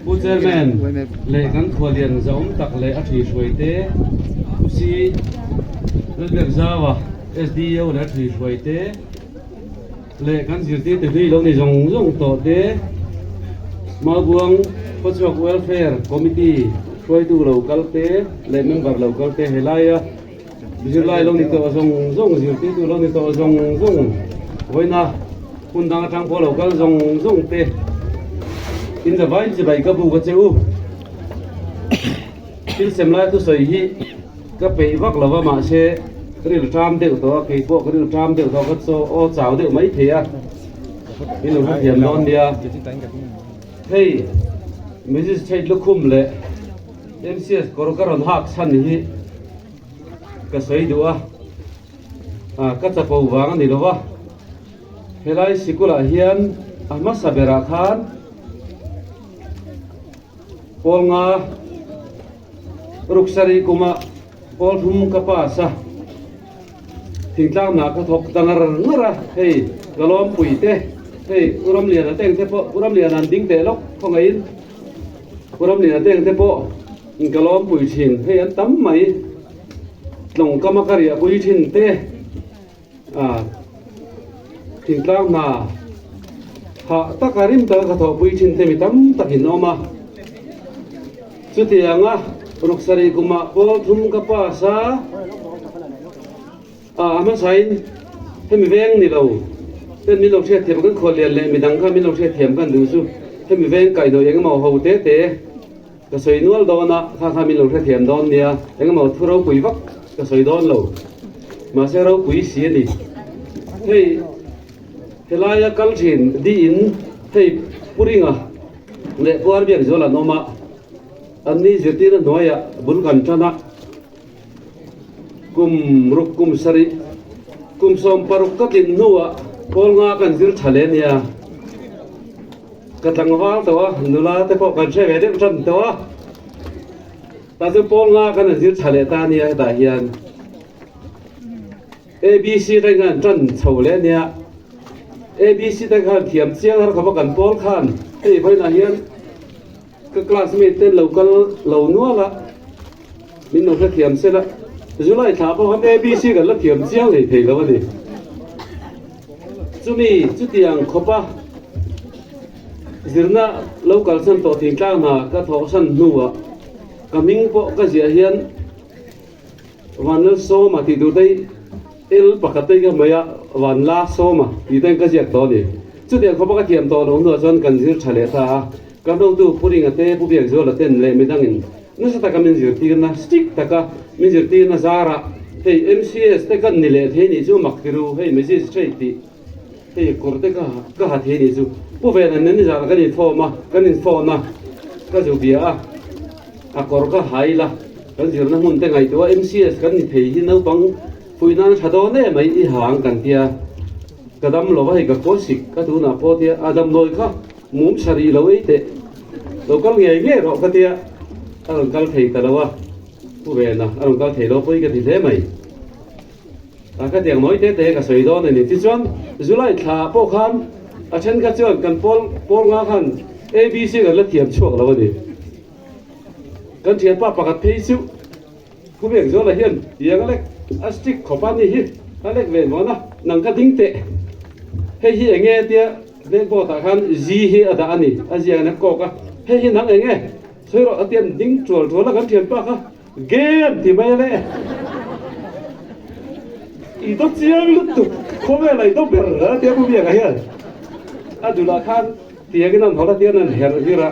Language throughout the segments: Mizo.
Pu Chairman leh kan khualian zahawm tak leh a ṭhuihruai te, Pu Si Lalbiakzaua, SDO leh a ṭhuihruai te leh kan zirtirtu hlui lo ni zawng zawng tawh te, Maubuang Khawchhuak Welfare Committee hruaitu lo kal te leh member lo kal te helaia Zirlai lo ni tawh zawng zawng, zirtirtu lo ni tawh zawng zawng, vawiina hun dang atang pawh lo kal zawng zawng te in zavai chibai ka buk a che u. Thil sem lai thusawi hi ka peih vak lo va mahse ril ṭam deuh tawh a, kei pawh ka ril ṭam deuh tawh a, ka chaw aw chau deuh mai thei a, min lo hrethiam dawn nia. Hei Magistrate lukhum leh MCS kawr ka rawn hak chhan hi ka sawi duh a, ka chapo vang a ni lo va, helai sikulah hian a hmasa berah khan pawl nga ruksarih kumah pawl thum ka pass a, thingtlangna ka thawk ta ngar ngar a, hei ka lawmpui te, hei U Ramliana te ang te pawh U Ramliana an ding teh lawk khawngaihin. Pu Ramliana te ang te pawh ka lawmpui thin, hei an tam mai, tlawngkama ka riahpui thin te, ah thingtlang hna hah taka rim taka ka thawhpui thin te mi tam tak in awm a, chutianga ruksarih kumah pawl thum ka pass a, ah a hmasain hemi veng ni lo ten min lo hriatthiam kan khual lian leh midang kha min lo hriatthiam kan duh chu hemi veng kaihhnawih engemaw ho te te ka sawi nual dawn a kha kha min lo hrethiam dawn nia engemaw thu ropui vak ka sawi dawn lo mahse ropui si a ni hei helaia kal thin diin hei Puringa leh Puarbiakzual an awm a anni zirtirna hnuaiah bul kan tan a. Kum ruk kum sarih kum 16 ka tlin hnuah pawl nga kan zir tha leh nia. Ka tlangval tawh a, nula te pawh kan hre ve deuh tan tawh a. Tah chuan pawl nga kan han zir tha leh ta nia hetah hian. ABC te khan tan chho leh nia. ABC te khan thiam chiang har khawpa kan pawl khan hei vawiinah hian Ka classmate te lo kal lo nual a, min lo hrethiam sel a, July thla pawh khan ABC kan la thiam chiang hlei thei lo a ni. Chumi chutiang khawpa zirna lo kalsan tawh thingtlang hna ka thawhsan hnuah ka hming pawh ka ziah hian Vanlalsawma tih tur te L pakhat te ka hmai a, Vanlasawma tih te ka ziak tawh a ni. Chutiang khawpa ka thiam tawh loh hnuah chuan kan zir tha leh ta a, kan hotu Pu Ringa te, Pu Biakzuala ten leh midangin nasa taka min zirtirna, strict taka min zirtirna zarah hei MCS te kan ni leh thei nih chu mak tiru, hei magistrate tih hei kawr te ka ka ha thei nih chu. Pu Vena nen nizanah kan inform a, kan inphone a, ka zu bia a. A kawr ka hai la, kan zirna hmun te ngaihtuah MCS kan ni thei hi naupang fuih nan tha dawn em mai i hang kan tia, ka dam lo va hei ka khaw sik ka tunah pawh tia a damdawi kha mum sarih lo ei teh lo kal ngei ngei rawh ka tia a rawn kal thei ta lo a, Pu Vena a rawn kal thei lo pawi ka ti hle mai. A ka tiang nawi te te ka sawi dawn a ni. Tichuan July thla pawh khan a thenkhat chuan kan pawl pawl nga khan ABC kan la thiam chhuak lo a ni. Kan thianpa pakhat phei chu Khumeng Zuala hian tiang a lek a stick khawp a ni hi a lek ve mawn a, nang ka ding teh. Hei hi eng nge tia blackboard ah khan Z hi a dah a ni, a ziak in a kawk a, hei hi nang eng nge sawi rawh a tia an ding tual tual a kan thianpa kha Game ti mai ale. I do chiang lutuk khawvel a i do ber a tia Pu Biaka hian a dulah khan tiangin an hawlh a tian an herh vir a.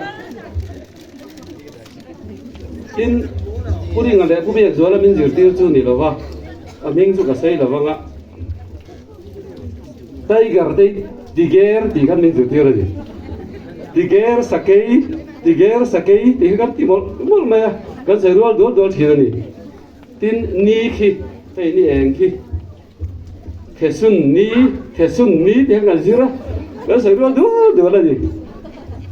Tin, Pu Ringa leh Pu Biakzuala min zirtir chu ni lova, a hming chu ka sawi lo vang a. Tiger te Tiger tih khan min zirtir a ni. Tiger sakei, Tiger sakei tih kha kan ti mawlh mawlh mai a, kan sawi rual dual dual thin a ni. Tin, ni khi, hei ni eng khi, Thesun ni, Thesun ni tih kha kan zir a, kan sawi rual dual dual a ni.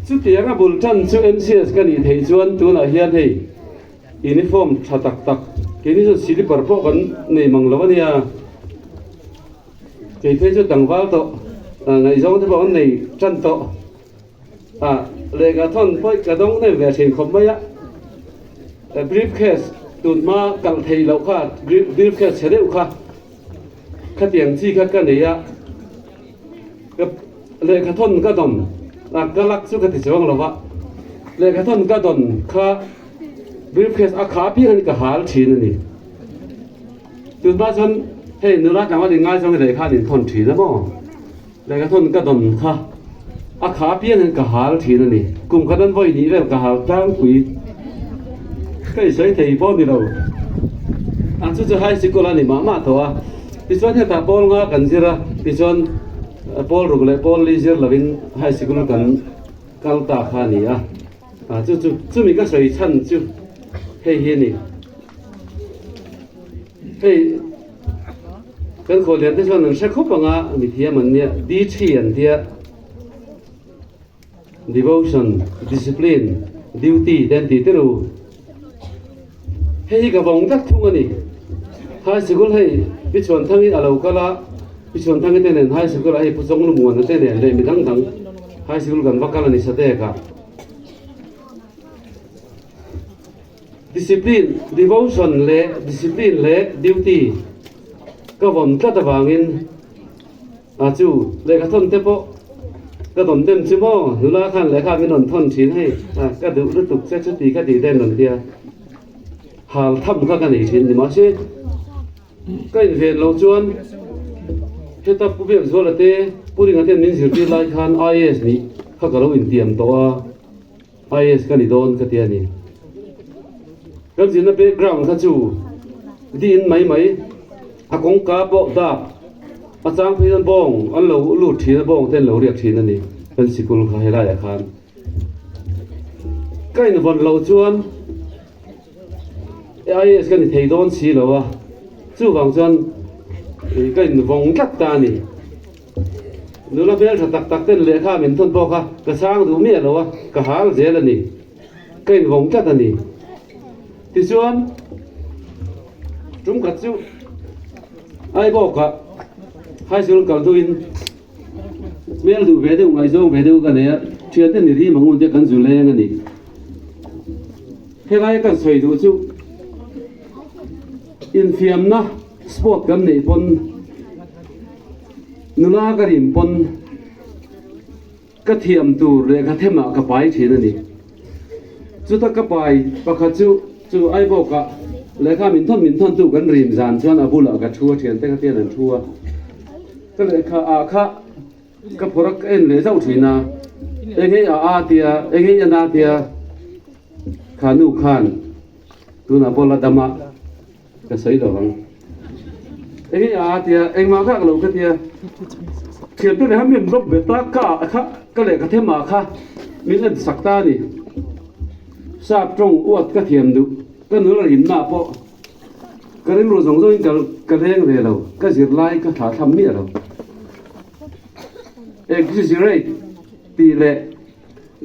Chutianga bul tan chu MCS ka nih theih chuan tunah hian hei, Uniform tha tak tak, keini chuan slipper pawh kan nei mang lo a nia. Kei phei chu tlangval tawh, ngaihzawng te pawh kan nei tan tawh. Lehkha thawn pawh ka dawng nem ve thin khawp mai a. Briefcase tun hma kalh theih loh kha briefcase chhe deuh kha khatiang chi kha ka nei a. Ka lehkha thawn ka dawn a ka lak chu ka ti chuang lo va. Lehkha thawn ka dawn kha briefcase a kha apiang in ka hal thin a ni. Tun hma chuan hei nula tlangval inngaizawng hi lehkha an inthawn thin a maw? Lehkha thawn ka dawn kha a kha apiang hian ka hal thin a ni. Kum khat an vawi hnih vel ka hal tlangpui. Ka insawi thei pawh ni lo. Ang chu chu high sikul a ni mah mah tawh a. Tichuan hetah pawl nga kan zir a, tichuan pawl ruk leh pawl li zir lovin high sikul kan kal ta kha a ni a. Chu chu chumi ka sawi chhan chu hei hi a ni. Hei kan khawlian te chuan an hre khawp ang a, mithiam an nia, D3 an tia, devotion, discipline, duty te an ti te ru. Hei hi ka vawng tak thung a ni. High sikul hei Pi Chhuanthangin a lo kal a, Pi Chhuanthangi te nen high sikul ah hei Pu Chawngluhmuana te nen leh mi dang dang high sikul kan va kal a ni Satek ah. Discipline, devotion leh discipline leh duty ka vawn tlat avangin a chu lehkha thawn te pawh ka dawn dem chu maw nula khan lehkha min rawn thawn thin hei a ka duh lutuk che chuti ka tih ten rawn tia hal tham kha ka nei thin ni mahse ka inven loh chuan heta Pu Biakzuala te Pu Ringa ten min zirtir lai khan IAS nih kha ka lo intiam tawh a. IAS ka ni dawn ka ti a ni. Kan zirna background kha chu diin mai mai a kawngka pawh dak a chang phei chuan bawng an lo lut thin a bawng te an lo riak thin a ni kan sikul kha helaiah khan. Ka invawn loh chuan IAS ka ni thei dawn si lo a chuvang chuan ka invawng tlat ta a ni. Nula hmeltha tak tak ten lehkha min thawn bawk a, ka chhang duh miah lo a, ka hal zel a ni. Ka invawng tlat a ni. Tichuan, tum khat chu Aibawkah high school kal duhin hmel duh ve deuh, ngaihzawng ve deuh ka nei a, thiante ni ri mangun te kan zu leng a ni. Helai kan sawi duh chu infiamna sport kan neih pawn, Nula ka rim pawn ka thiam tur lehkha themah ka pai thin a ni. Chuta ka pai pakhat chu chu Aibawkah lehkha min thawn min thawn tu kan rim zan chuan a bulah ka thu a, thiante kha tian an thu a. Ka lehkha ah kha ka phawrh a ka en leh zauh thin a, eng hei a a tia, eng hei a na tia kha nu khan tunah pawh la dam a. Ka sawi lo ang. Eng nge a tia, engmah kha ka lo ka tia. Thiante leh min lawp ve ta ka kha ka lehkha them ah kha min en sak ta a ni. Sap tawng uat ka thiam duh, ka nula rinna pawh ka rilru zawng zawngin ka ka leng ve lo, ka zirlai ka thlah thlam miah lo. Exaggerate tih leh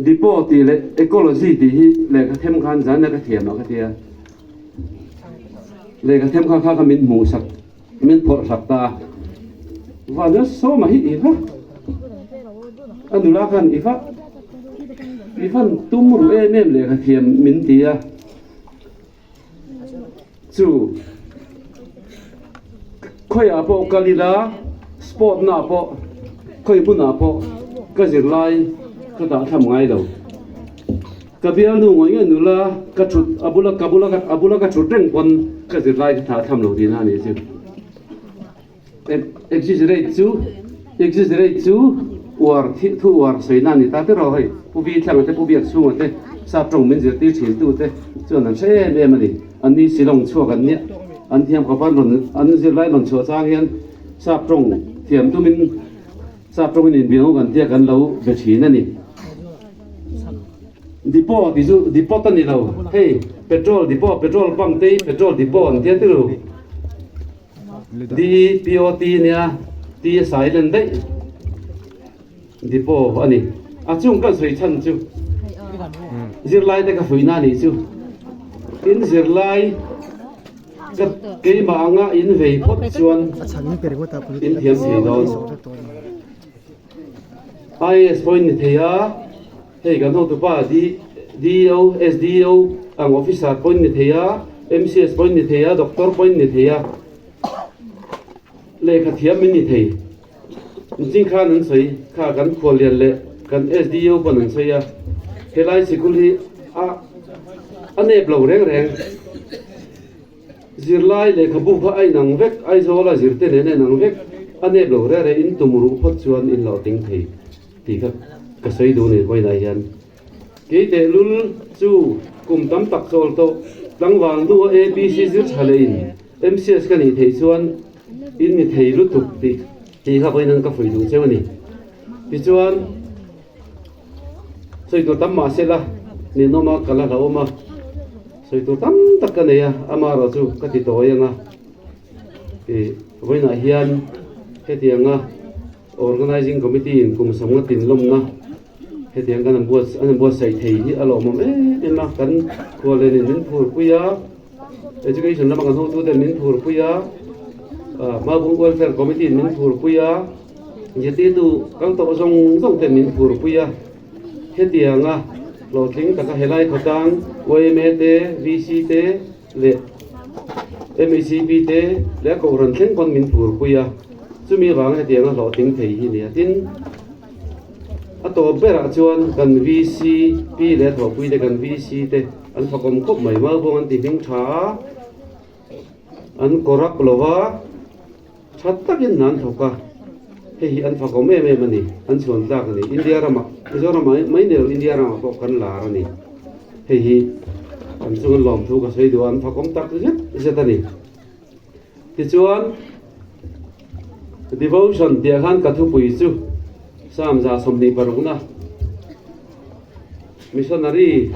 depot tih leh ecology tih hi lehkha them khan zan a ka thiam ah ka tia. Lehkha them kha kha kha min hmuh sak min phawrh sak ta a, van a sawma hi i va a nula khan i va i van tum ru em em lehkha thiam min ti a chu khawiah pawh kal ila sport na pawh khawi hmunah pawh ka zirlai ka dah thlam ngai lo. Ka bialnu ngawih ngawih nula ka thut a bula ka bula a bula ka thut reng pawn ka zirlai ka thah tham lo tihna a nih chu. Exaggerate chu exaggerate chu uar thi thu uar sawina a ni ta tiraw hei Pu Vi Thlanga te Pu Biak chhunga te sap tawng min zirtir thin tu te chuan an hre em em a ni. An ni Shillong chhuak an nia an thiam khawp an rawn an zirlai rawn chhuah chang hian sap tawng thiam tumin sap tawngin inbiang kan tia kan lo be thin a ni. Depot tih chu depot a ni lo, hei petrol depot, petrol pump te hi petrol depot an tia tirh. D P O T nia T a silent daih depot a ni. A chung kan sawi chhan chu zirlai te ka fuihna a nih chu. Tin zirlai ka keimah anga in vei phawt chuan in thiam thei dawn. IAS pawhin ni thei a. Hei kan hotupa DO, SDO ang officer pawhin ni thei a, MCS pawhin ni thei a, doctor pawhin ni thei a, lehkha thiam min ni thei. Zing khan an sawi kha kan khuallian leh kan SDO pawn an sawi a, helai sikul hi a a nep lo reng reng. Zirlai lehkhabu kha a inang vek, Aizawla zirte nen a inang vek, a nep lo reng reng in tum ruh phawt chuan in lo ting thei tih kha ka sawi duh a ni vawiinah hian. Kei tehlul chu kum tam tak chawl tawh tlangval hnua ABC zir tha leh in MCS ka nih theih chuan in ni thei lutuk tih tih kha vawiin an ka fuih duh cheu a ni. Tichuan sawi tur tam mah sela ninawm a ka la hlauhawm a, sawi tur tam tak ka nei a, amaherawh chu ka ti tawi ang a. Ih vawiinah hian hetianga Organizing Committee in kum samnga tinlawmna hetiang kan an buat an buatsaih thei hi a lawmawm em em a, kan khuallen in min phurpui a, Education lama kan hotu ten min phurpui a, Mabung Welfare Committee in min phurpui a, zirtirtu kal tawh zawng zawng ten min phurpui a, hetianga hlawhtling taka helai khawtlang yma te, VC te leh MHCP te leh a kohhran thleng pawn min phurpui a, chumi avanga hetianga hlawhtling thei hi nia. Tin, a tawp berah chuan kan VCP leh a thawhpui te kan VC te an fakawm khawp mai. Malbawng an ti hming tha a, an corrupt lo va, tha takin an thawk a, hei hi an fakawm em em a ni, an chhuan tlak a ni. India ramah, Mizoram mai ni lo India ramah pawh kan lar a ni. Hei hi an chunga lawmthu ka sawi duh a, an fakawm tak zet zet a ni. Tichuan, Devotion tih ah khan ka thupui chu Psalm 26 na Missionary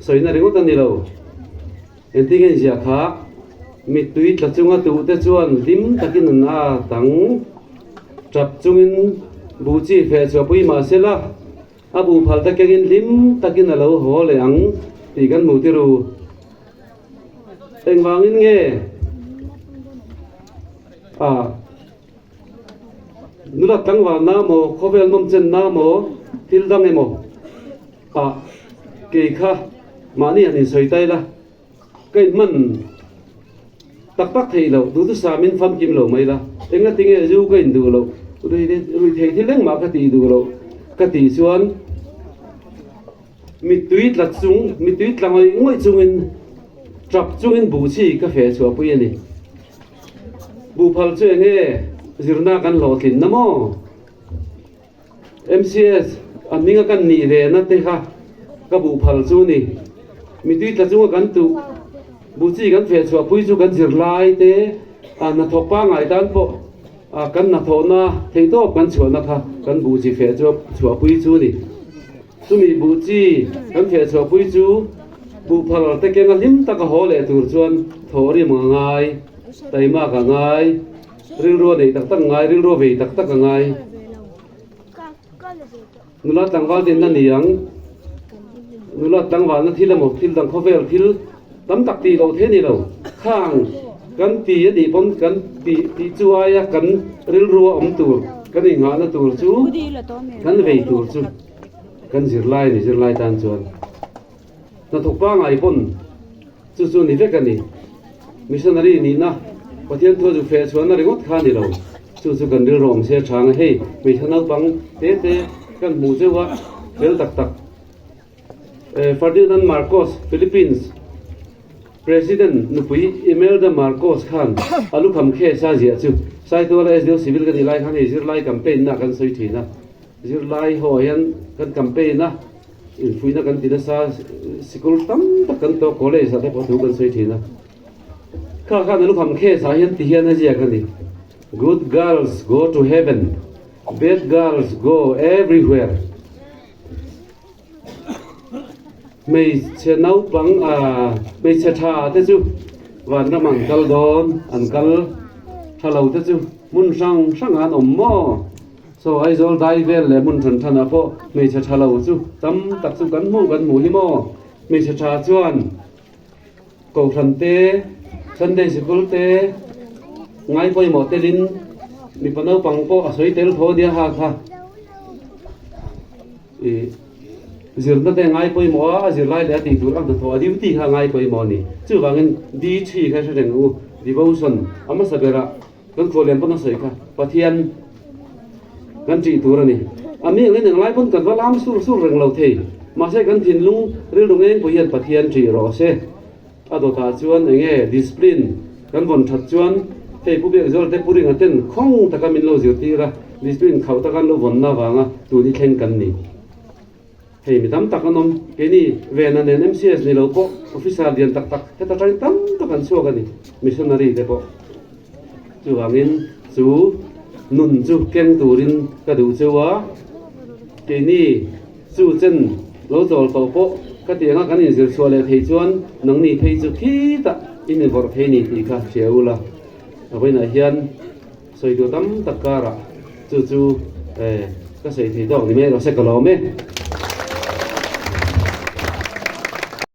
sawina ringawt a ni lo. Engtin nge inziah kha? Mittui tla chunga tuhte chuan hlim takin an a tang tap chungin buh chi feh chhuah pui mah se la, a buh phal ta kengin hlim takin a lo haw leh ang tih kan hmuh tir u. Engvangin nge a nula tlangval na maw, khawvel nawmchen na maw, thil dang emaw ah kei kha mahni han insawi ta ila ka inhman tak tak theih loh, duhthusam in famkim lo mai la, enga tinge zu ka induh loh, rui thei thil engmah ka tih duh loh ka tih chuan mittui tla chung, mittui tla ngawih ngawih chungin tap chungin buh chi ka feh chhuahpui a ni. Buh phal chu enge zirna kan hlawhtlin na maw? MCS a hminga kan nih ve na te kha ka buh phal chu ni. Mitui tla chunga kan tuh buh chi kan feh chhuah pui chu kan zirlai te a hnathawk pangngai tan pawh a kan hnathawhna theihtawp kan chhuahna kha kan buh chi feh chhuah pui chu ni. Chumi buh chi kan feh chhuah pui chu buh phal te kenga hlim taka haw leh tur chuan thawh rim a ngai, taimak a ngai. Rilru a neih tak tak ngai, rilru a vei tak tak a ngai. Nula tlangval ten na ni ang. Nula tlangvalna thil emaw thil dang khawvel thil tam tak tih loh thei a ni lo. Khang kan ti a nih pawn kan tih tih chu aia kan rilru a awm tur, kan inghahna tur chu kan vei tur chu kan zirlai a ni zirlai tan chuan. Hnathawk pangngai pawn chu chu ni vek a ni. Missionary nihna Pathian thu a zu feh chhuahna ringawt kha a ni lo. Chu chu kan rilru awm se chang a, hei hmeichhe naupang te te kan hmuh zeuh a, fel tak tak. Ferdinand Marcos, Philippines President nupui Imelda Marcos khan a lukham case a ziah chu Saituala SDO Civil ka nih lai khan hei zirlai campaign na kan sawi thin a, zirlai ho ah hian kan campaign a, Infuihna kan ti nasa, sikul tam tak kan tawk, college ah te pawh thu kan sawi thin a. Kha khan a lukham case ah hian ti hian a ziak a ni, Good girls go to heaven, bad girls go everywhere. Hmeichhe naupang ah hmeichhe tha te chu vanram an kal dawn, an kal tha lo te chu hmun hrang hrang ah an awm maw? Saw Aizawl dai vel leh hmun than than ah pawh hmeichhe tha lo chu tam tak chu kan hmuh kan hmuh hi maw? Hmeichhe tha chuan Kohhran te, Sunday Sikul te ngai pawimawh telin mipa naupang pawh a sawi tel tho nia ha kha. Ih. Zirna te a ngai pawimawh a, a zirlai leh a tih tur a hnathawh a duty kha a ngai pawimawh a ni. Chuvangin D3 kha hre reng ang u, devotion a hmasa berah kan khuallian pawn a sawi kha Pathian kan ṭih tur a ni. A mi angin englai pawn kan va lam sur sur reng lo thei, mahse kan thinlung rilru ngeng pawh hian Pathian ṭih rawh se. A dawtah chuan eng nge discipline kan vawn that chuan hei Pu Biakzuala te Pu Ringa ten khawng taka min lo zirtir a, discipline khauh taka an lo vawnna avanga tun hi thleng kan ni. Hei mi tam tak an awm, keini Vena nen MCS ni lo pawh officer lian tak tak heta tangin tam tak an chhuak a ni, missionary te pawh. Chuvangin chu nun chu keng turin ka duh cheu a, keini chu chen lo chawl tawh pawh ka ti anga kan inzir chhuah leh thei chuan nangni phei chu khitah in invawrh thei ni tih kha hria ula. A vawiinah hian sawi tur tam tak karah chu chu ka sawi thei tawk ni mai rawh se ka lawm e.